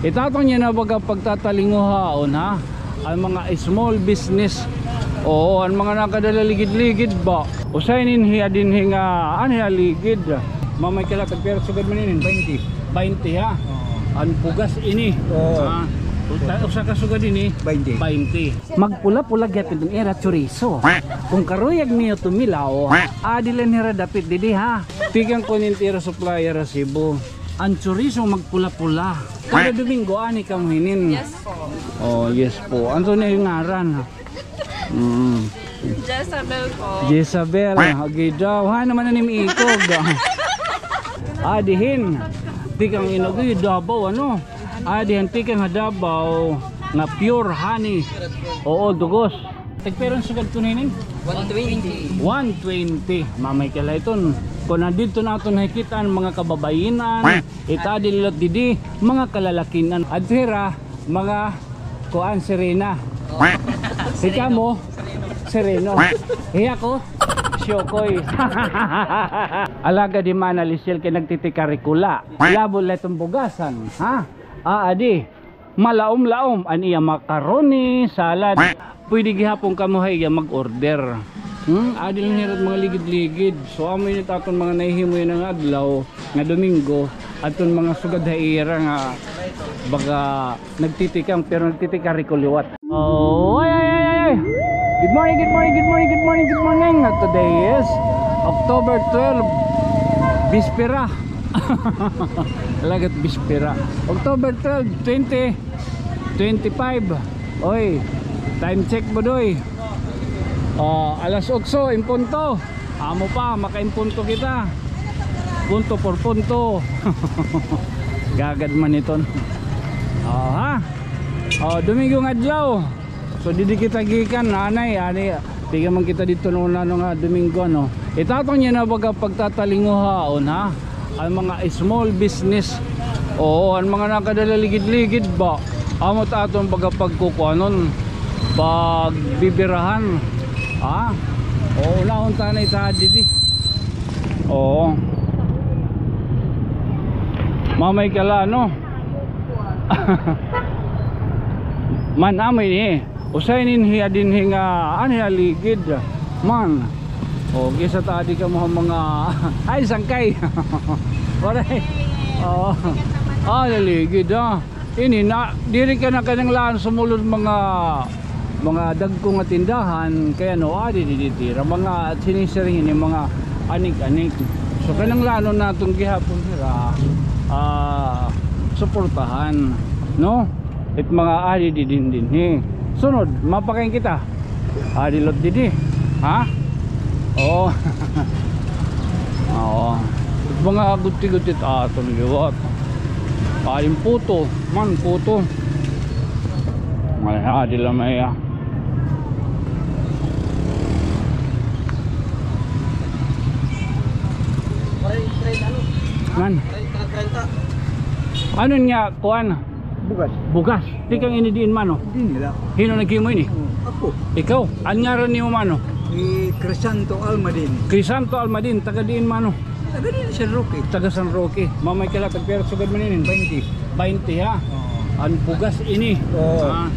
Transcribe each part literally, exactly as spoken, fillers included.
It aton yana baga pagtatalinguhaon, ha? An mga small business. Oo, an mga nakadala ligid-ligid ba? Usa ini hiya dinhi nga, an hiya ligid. Mamay kala, tagpira sugad man ini? Baynte. Baynte, ha? Oo. An bugas ini. Oo. Ah, usa ka sugad ini? Baynte. Baynte. Magpula-pula gihapon iton ira chorizo. Kon karuyag niyo tumilaw, adi la hira dapit didi, ha? Tikang kuan ini ira supplier ha Cebu. An chorizo magpula-pula. Kada Domingo, ani kamo hinin? Yes po. Oh, yes po. Ano na yung ngaran? Mm. Jezabel po. Jezabel, agi daw. Ha, naman na nim ikog. Adihin. Tikang inog, eh, Davao, ano? Adihin, tikang ha Davao nga pure honey. Oo, dugos. Tagpira an sugad ko ninin? One twenty. One twenty. Mamay kala iton. Kon adidto naton nakikita an mga kababayinan, it adi la didi, mga kalalakinan. Adto hira, mga kuan, sirena. Oh. Hikamo, sereno. Hiya ko, siyokoy. Alagad hi Mana Lisel kay nagtitikarikula. Labo la iton bugasan, ha? Ah, adi. Malaom-laom an iya macaroni, salad. Pwede gihapon kamo ha iya mag-order. Hmm? Adi la hira mga ligid-ligid. So, amo ini it aton mga nahihimo yana nga adlaw nga Domingo, aton mga sugad ha ira nga baga nagtitikang, pero nagtitikari ko liwat. Oh, ay, ay, ay, ay, ay. Good morning, good morning, good morning, good morning, good morning. Today is October twelve, bispera. Lagat bispera. October twelve, twenty twenty-five. Oy, time check, Budoy. Oh, alas otso en punto. Amo pa, makaimpunto kita. Punto por punto. Gagad man iton. Oh, ha? Oh, Domingo nga adlaw. So, didi kita gikan, anay, ani, tiga man kita didto noon, ano nga, Domingo, ano. It aton yana baga pagtatalinguhaon, ha? An mga small business. Oo, an mga nakadala ligid-ligid ba? Amo it aton baga pagkukuanon, pagbibirahan. Ha? Oo, unahon ta na ita didi. Oo. Mamay kala, ano? Man, amo ini. Usa ini hiya dinhi nga, an hiya ligid. Man. O, gisa ta adi kamo ha mga, ay, sangkay. Waray. Oo. Ah, ligid, ah. Ini na, diri ka na kinahanglan sumulod mga, mga dagko nga tindahan, kay ano, adi didi tira, mga sinisiring ini, mga anik-anik. So, kinahanglanon naton gihapon sira, ah, suportahan, no? It mga adi didin dinhi. Sunod, mapakain kita. Adi lot didi. Ha? Oo. Oo. Mga guti-guti it aton liwat. Ay, puto. Man, puto. Ay, adi la may, ah. Man. Ano nga, kuan? Bugas. Bugas. Tikang ini diin, mano? Dinhi la. Hin-o naghimo ini? Oh, ako. Ikaw? An ngaran nimo, mano? Si Crisanto Almadin. Crisanto Almadin, taga diin, mano? Taga diin, San Roque. Taga San Roque. Mamay kala, tagpira sugad man ini? Baynte. Baynte, ha? Oo. An bugas ini. Oo. Ah,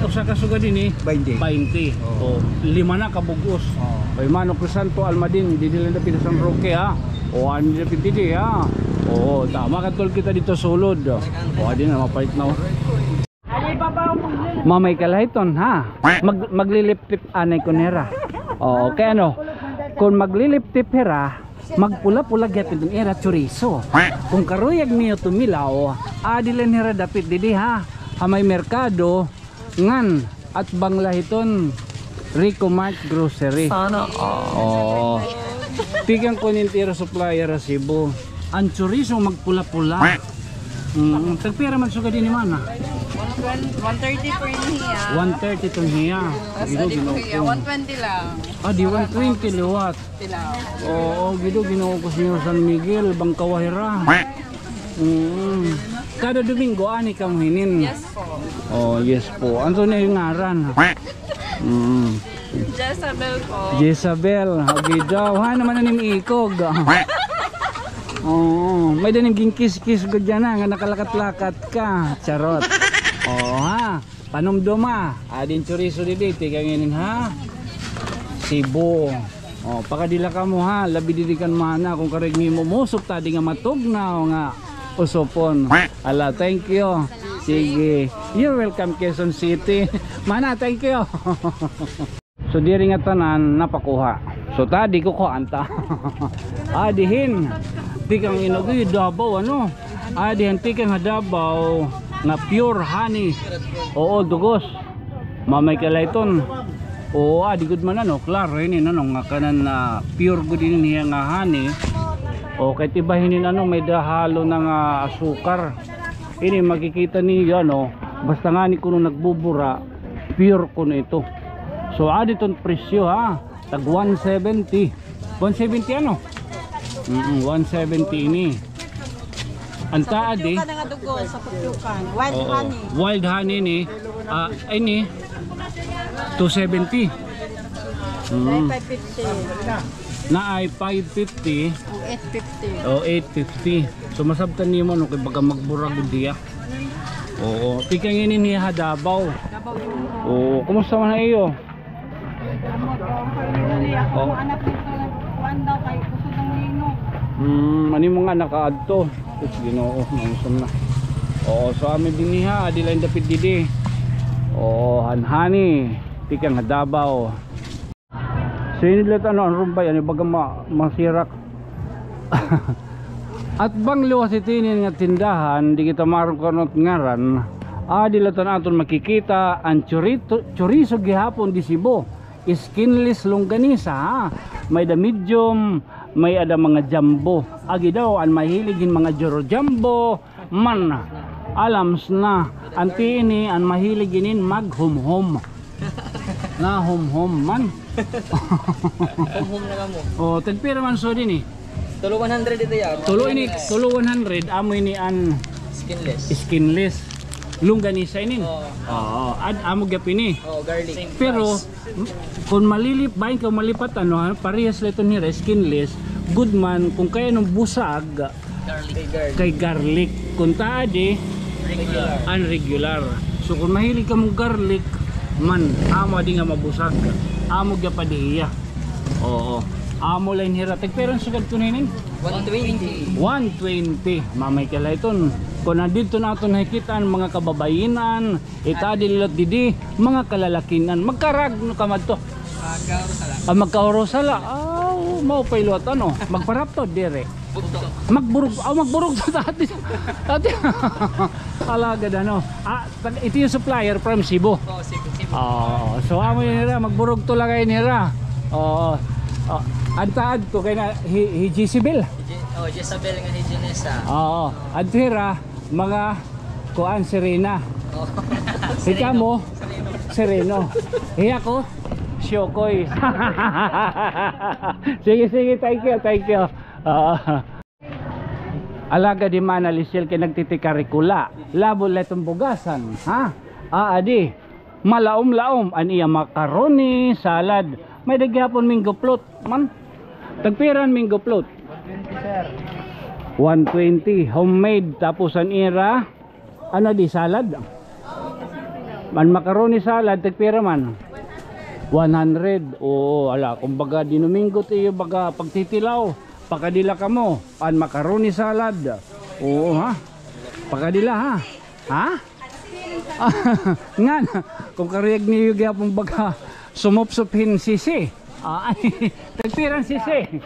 usa ka sugad ini? Baynte. Baynte. Oo. O, lima na ka bug-os. Oo. Kay Mano Crisanto Almadin, didi la dapit ha San Roque, ha? O, ano dapit didi, ha? Oo, tama, katol kita didto sulod. O, adi na, mapalit na, o. Mamay kala hiton, ha? Mag-, magliliptip anay ko nira. Oo, kay ano, kon magliliptip hira, magpula-pula gihapon iton ira chorizo. Kon karuyag niyo tumilaw, adi la hira dapit didi, ha? Ha may merkado, ngan, atbang la hiton Rico Mart Grocery. Sana all. Oo. Tikang kuan ini it ira supplier ha Cebu. An chorizo magpula-pula. Mm, tagpira man sugad ini, mana? One twenty, one thirty per niya. One thirty iton hiya. Gido, Ginoo ko. One twenty lang. Ah, di one twenty liwat. Tilaw. Oo, Gido, Ginoo ko, Señor San Miguel, bangkawa hira. Mm. Kada Domingo, ani kamo hinin? Yes po. Oh, yes po. Ano na yung ngaran? Mm. Jezabel po. Jezabel, agi daw. Ha, naman na nim ikog. Oo, may-ada nim ginkiskis gud yana nga nakalakat-lakat ka. Charot. Oo, ha. Panumdoma. Adi an chorizo didi, tikang inin ha Cebu. O, pakadila kamo ha, labi didi kan mana, kon karuyag nimo, musop ta adi nga matugnaw nga usopon. Ala, thank you. Sige. You're welcome, Quezon City. Mana, thank you. So, diri nga tanan napakuha. So, ta, di kukuhaan ta. Adi hin. Tikang inog, uy, Davao, ano? Adi hin, tikang ha Davao nga pure honey. Oo, dugos. Mamay ka la iton. Oo, adi gud man, ano, klaro, hinin, ano, nga kanan na pure gud ini niya nga honey. O, kay iba hinin, ano, may-ada halo na nga asukar. Ini, makikita niyo, ano, basta ngani kuno nagbubura, pure kuno ito. So, adi iton presyo, ha. Tag one seventy. One seventy ano? Mm, one seventy ini. An taad, eh. Sa putyokan na nga dugo, sa putyokan. Wild honey. Wild honey ni. Ah, ini, two seventy. Mm. Naay five fifty. Naay five fifty. O, eight fifty. O, eight fifty. So, masabtan nimo, no, kay baga magbura gud hiya. Oo, tikang ini niya ha Davao. Davao. Oo, kumusta man ha iyo? Ano to? Ako, anak dito, kuwan daw, kay kusog ang lingog. Hmm, ano mga nakaadto? Sus, Ginoo, naunsa na. Oo, so amo dinhi ha, adi la hin dapit didi. Oo, han honey, tikang ha Davao. So, ini la it, ano, an rumbay, ano, baga ma-, masirak. Atbang liwat hit inin nga tindahan, di kita maaram kon ano it ngaran. Adi la it an aton makikita, an chorito-, chorizo gihapon de Cebu. Skinless longganisa, ha? May-ada medium, may-ada mga jumbo. Agi daw, an mahilig hin mga joro jumbo, man, alams na. An ti ini, an mahilig inin maghumhom. Nahumhom man. Humhom na kamo. O, tagpira man sud ini? Tulo one hundred ito ya. Tulo ini, tulo one hundred, amo ini an skinless. Skinless. Longganisa inin. Oo. Oo, ad-, amo gihap ini. Oo, garlic. Pero, M-, kon malilip-, bahin ka malipat, ano, ha, parehas la iton hira, skinless, gud man, kon kay ano busag, garlic. Kay garlic. Kon ta adi, regular. An regular. So, kon mahilig kamo garlic man, amo adi nga mabusag. Amo gihap adi hiya. Oo. Amo la hin hira. Tagpira an sugad kuno hinin? One twenty. One twenty. Mamay ka la iton. Kon adto naton nakikita an mga kababayin-an, It adi liwat didi, mga kalalakin-an. Magkarag no ka madto? Magkaurusala. Ah, magkaurusala. Ah, oo, mao pa liwat, ano? Magparaptod diri. Bugto. Magburog, ah, magburog to dati. Dati. Alagad, ano? Ah, tag-, ito yung supplier from Cebu. Oo, Cebu, Cebu. Oo, so amo yun nira, magburog to lagay nira. Oo. Oh, antaad ko kay na hi, hi Jezebel. Hi Je-, oh, Jezebel nga hi Janessa. Oo. Adto hira, mga Kuan, sirena. Oh. Hika mo, sireno. Hiya ko, syokoy. Sige, sige, thank you, thank you. Oo. Alagad hi Mana Lisel kay nagtitikari kula. Labo la iton bugasan, ha? Ah, adi. Malaom-laom an iya macaroni salad. May-ada gihapon mango float man. Tagpira an mango float? One twenty, sir. One twenty, homemade. Tapos an ira, ano di, salad? An macaroni salad, tagpira man? One hundred. Oo, ala, kumbaga, dinuminggo it iyo baga pagtitilaw. Pakadi la kamo, an macaroni salad. Oo, ha? Pakadi la, ha? Ha? Ngan, kon karuyag niyo gihapon baga sumupsop hin sisi. Ah, ay, tagpira an sisi?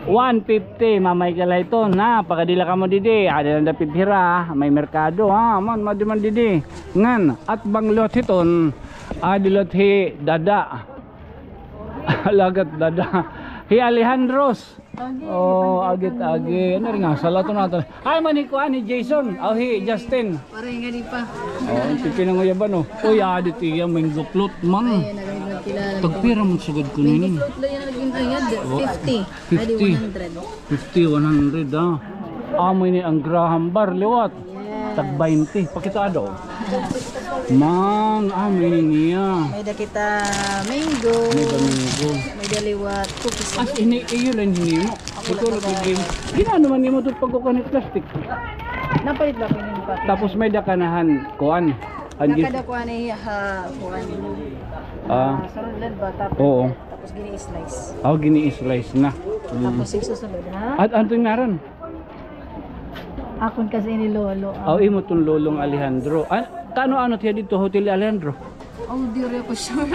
One fifty, mamay ka la iton, ha? Pakadi la kamo didi, adi la dapit hira, may merkado, ha? Man, madi man didi. Ngan, atbang liwat hiton, adi liwat hi Dada. Alagad Dada. Hi Alejandros. Agi, oh, agi, agi. Ano rin nga, salaton naton. Ay, man, hi kuan, hi Jason. Oh, hi Justin. Pare nga di pa. Oh, an pipinanguyaban, oh. Uy, adi it iya, mango float man. Ay, nagkakilala. Tagpira man sugad kuno ini? Mango float la yan, naging ayad. Oh, fifty. Ay, di, fifty. One hundred. Fifty, one hundred, ah. Amo ini an Graham bar, liwat. Yes. Tag baynte. Pakita daw. Mang, ah, may niya. May-ada kita mango. May-ada mango. May-ada liwat. Cookies. As ini, iyo la hin hinimo. Putol ang problema. Ginano man nimo to pagkukuan it plastic? Napalit ba pinin pa? Tapos may dakanahan, kuan. Nakada kuan ay ha kuan. Ah. Ah, sa Roland ba? Tapos, oo, tapos gini-slice. Oh, gini-slice na. Mm. Tapos isusunod, ha? At anto ngaran? Akon kasi ni Lolo, ah. Oh, imo ton lolong Alejandro. Ah, kaano-ano tiya dito, Hotel Alejandro? Oh, diri ako sure.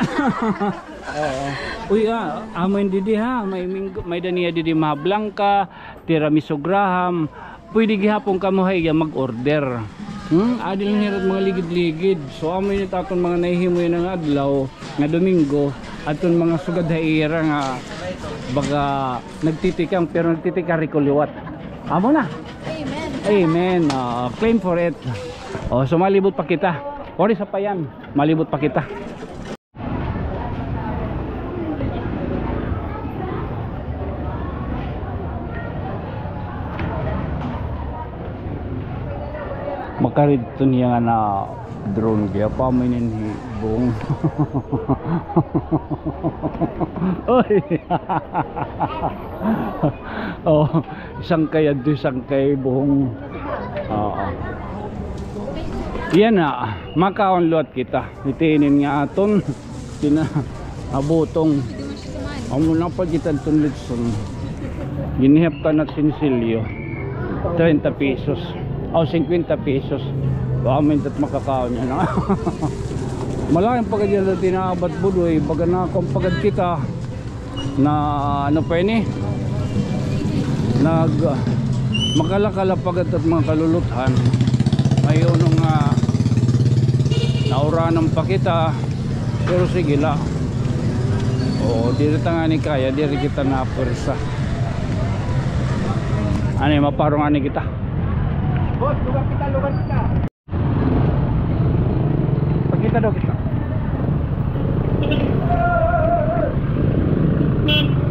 Oo. Uy, ah, amo in didi ha, may minggo, may-ada niya didi mga blangka, tiramisu, Graham. Pwede gihapon kamo ha iya mag-order. Hmm, adi la hira ha mga ligid-ligid. So, amo ini it aton mga nahihimo yana nga adlaw nga Domingo, aton mga sugad ha ira nga baga nagtitikang, pero nagtitikang riko liwat. Amo na. Amen. Amen. Ah, claim for it. Oh, so malibot pa kita. Ori sa payan, malibot pa kita. Makaridto niya nga na drone kaya pa mo inin hi Bong. Oy. Oh, isang kay adto, isang kay Bong. Oo. Yan na, makaon liwat kita. Itinin nga aton pinaabutong. Amo na pa kita ton litson. Ginihap ka na sinsilyo. Treinta pesos. O, cincuenta pesos. Baka mintat makakaon niya na. Malain pa ka dyan na tinaabat, Budoy. Baga na kung pagad kita. Na ano pa ini, nag makalakala pa gad it mga kaluluthan. May unong nga nauranan pa kita, pero sige la. Oo, diri ta ngani kaya, diri kita napwersa. Ani, maparo ngani kita. Boss, lugar kita, lugar kita. Pagkita daw kita.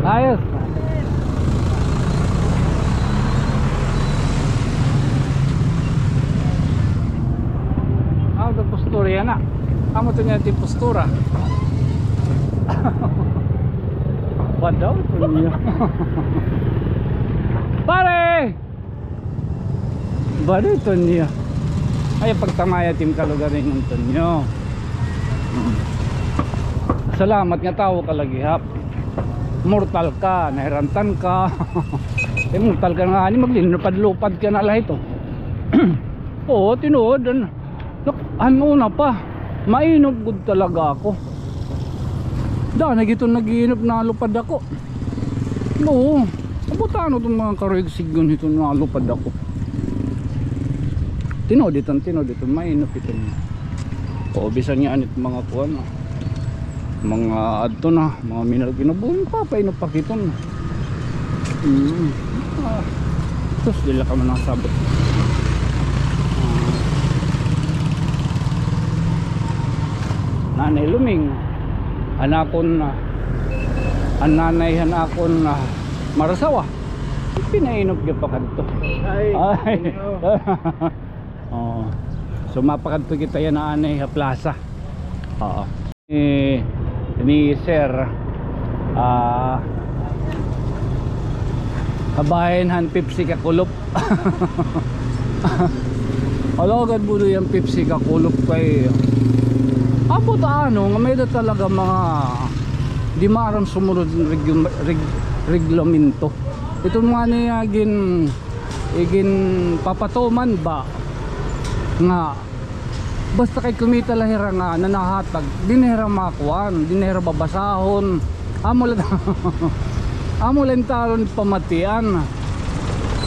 Ayos. Amo it postura yana. Amo to niya it postura. Badaw to niya. Pare! Bali, Tonyo. Ay, pagtamaya tim kalugaringon, Tonyo. Mm. Salamat nga tawo ka la gihap. Mortal ka, nahirantan ka. Eh, mortal ka nga, ani, maglilupad-lupad ka na la hito. Oo, tinuod. An-, nak-, an una pa, mainop gud talaga ako. Daan na gud iton nag-iinop, nalupad ako. Oo. Abot ano iton mga karuyag sidngon hito, nalupad ako. Tinuod iton, tinuod iton, mainop iton. Oo, bisan nga anit mga kuan, ah. Mga adto na, mga mineral, kinabuhi, papainop pa hiton. Mm. Ah. Sus, diri la ka man nakasabot. Ah. Nanay Luming, an akon, ah, an nanay han akon, ah, marasawa. Pinainop gihap pakadto. Ay, ay. Ano? Oo. So, mapakadto kita yana anay ha plaza. Oo. Ni, ni Sir, ah, kabahin han Pepsi Kakulop. Alagad, Budoy, an Pepsi Kakulop kay, abot ano, nga may-ada talaga mga di maaram sumunod regyu-, reg-, reglamento. Ito mga niya gin-, iginpapatuman ba nga basta kay kumita la hira nga nanahatag, di na hira makuan, di na hira babasahon. Amo la, amo la it aton pamatian.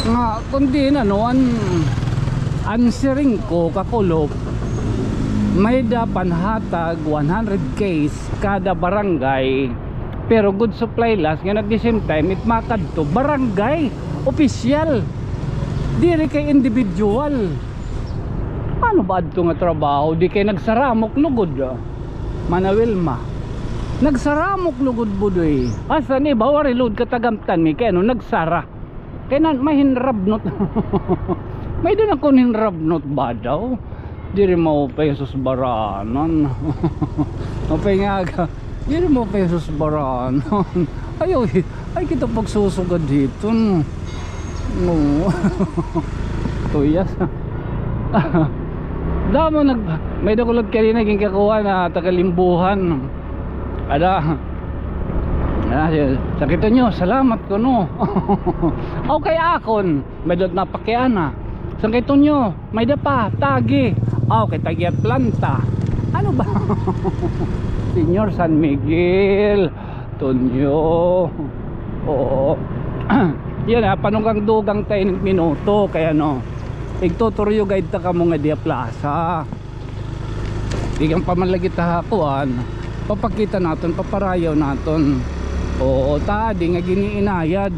Nga, kundi na, no, an, an siring ko, Kakulop, may-ada panhatag one hundred case kada barangay. Pero good supply last, ngan at the same time, it makadto barangay, opisyal. Diri kay individual. Ano ba adto nga trabaho? Di kay nagsaramok lugod, ah. Mana Wilma. Nagsaramok lugod, Budoy. Asa ni ba, waray lugod katagamtan mi kay ano, nagsara. Kay na, mahinrabnot. May-ada na kon hinrabnot ba daw? Diri maupay sus baranan. Maupay nga aga. Diri maupay sus baranan. Ayaw, ay kita pagsusugad hiton. Oo. Tuyas. Damo nag, may-ada ko la kanina ginkakuha na taga Limbuhan. Ada. Ah, sakit niyo, salamat kuno. Okay, akon. May-ada la napakiana. Sangkay Tonyo, may-ada pa, tagi. Aw, kay tagi Atlanta. Ano ba? Señor San Miguel, Tonyo. Oo. Yan, ah, panugang-dugang ta hin minuto. Kay ano, igtuturyo guide ta kamo nga dia plaza. Tikang pa man lagi ta ha kuan, papakita naton, paparayaw naton. Oo, ta adi nga gin-iinayad.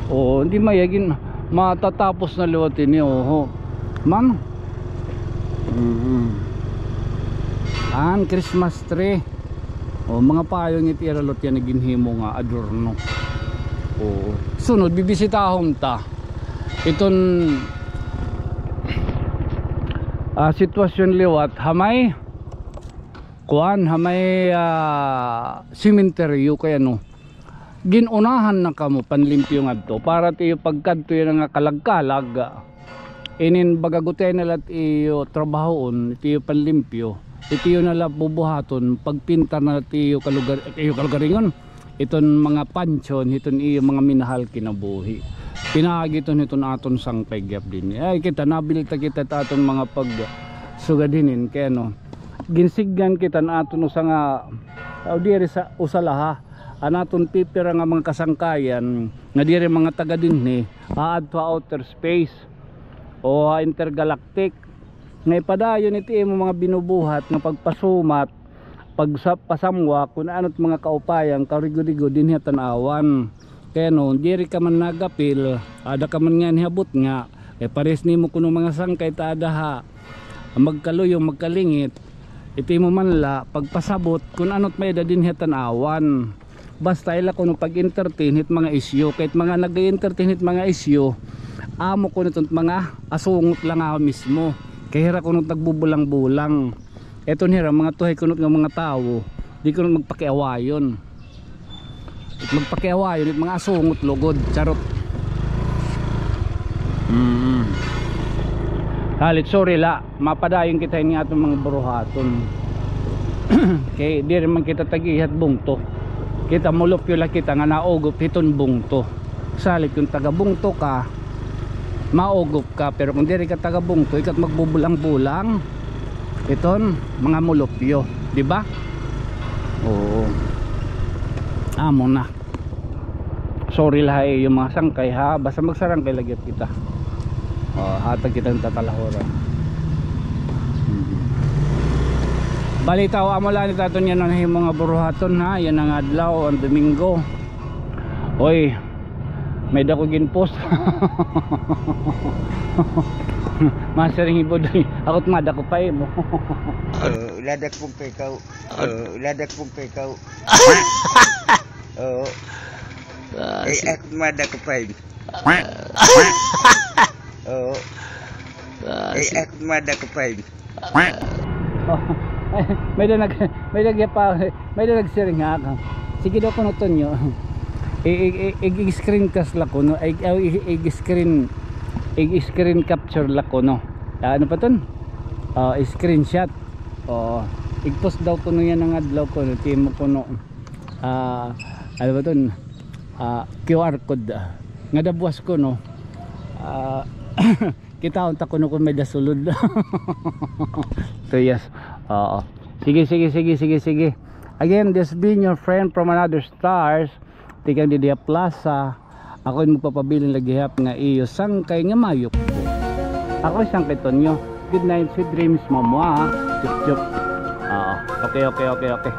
Oo, hindi mayagin, matatapos na liwat ini, oho. Man. Mm. An Christmas tree. O, mga payong it ira liwat yana ginhimo nga adorno. Oo. Sunod, bibisitahon ta iton, ah, sitwasyon liwat ha may kuan, ha may, ah, sementeryo kay ano. Gin-unahan na kamo panlimpyo ngadto para it iyo pagkadto yana nga kalag-kalag. Inin baga gutiay na la it iyo trabahoon, it iyo panlimpyo. It iyo na la bubuhaton, pagpintar na la it iyo kalugar-, iyo kalugaringon. Iton mga pansyon, hiton iyo mga minahal kinabuhi. Pinaagi iton hiton aton sangkay gihap dinhi. Ay, kita, nabilta kita it aton mga pagsugad hinin. Kay ano, ginsigdan kita han aton usa nga, o diri sa usa la ha, an aton pipira nga mga kasangkayan, nga diri mga taga dinhi, aadto ha outer space o ha intergalactic. Nga ipadayon it imo mga binubuhat nga pagpasumat, pagsa-, pasamwa kun ano it mga kaupayan, karigod-rigod dinhi ha tan-awan. Kay ano, diri ka man nagapil, ada ka man nganhi ha butnga, kay parehas nimo kuno mga sangkay ta ada ha magkaluyo, magkalingit, it imo man la pagpasabot kun ano it may-ada dinhi ha tan-awan. Basta ila kuno pag-entertain hit mga isyu, kay it mga nag-entertain hit mga isyu, amo kuno iton mga asungot la nga mismo. Kay hira kuno it nagbubulang-bulang. Iton hira, mga tuhay kuno nga mga tawo, di kuno magpakiawayon. Magpakiawayon, it mga asungot lugod, charot. Mm. Halit, sorry la, mapadayon kita hini aton mga buruhaton. Kay diri man kita tag-iya hit bungto. Kita mulupyo la kita nga naugop hiton bungto. Salit kun taga-bungto ka, maugop ka, pero kun diri ka taga-bungto, ikaw it magbubulang-bulang. Iton mga mulupyo, di ba? Oo. Amo na. Sorry la ha iyo mga sangkay, ha. Basta magsarangkay la gihap kita. O, hatag kita hin tatalahura. Hmm. Balitaw, amo la ini it aton yana nga mga buruhaton, ha. Yana nga adlaw, an Domingo. Oy, may-ada ko gin-post. Masiring hi Budoy. Ako it mada ko pa imo. O, ladak pong pekaw. O, ladak pong pekaw. O. Ah, ay, si- ako it mada ko pa imo. O. Ah, ay, si- ako it mada ko pa imo. O, may-ada nag-, may-ada nag-, pa, may-ada nagsiring ha akon. Sige daw kuno, Tonyo. I-, i-, i-, i-, i-screencast la kuno. Ay, ay, i-, i-screen, i-, i-screen capture la kuno. Ah, ano pa iton? Ah, i-screenshot. Oo. I-post daw kuno yana nga adlaw kuno. It imo kuno. Ah, ano ba iton? Ah, Q R code, ah. Ngada buwas kuno. Ah, kitaon ta kuno kon may-ada sulod. Tuyas. Oo. Sige, sige, sige, sige, sige. Again, this been your friend from another stars. Tikang didi ha plaza. Ako it magpapabilin la gihap nga iyo sangkay nga mayukbo. Ako it sangkay Tonyo. Good night, sweet dreams, mwah, mwah. Chup, chup. Oo. Okay, okay, okay, okay.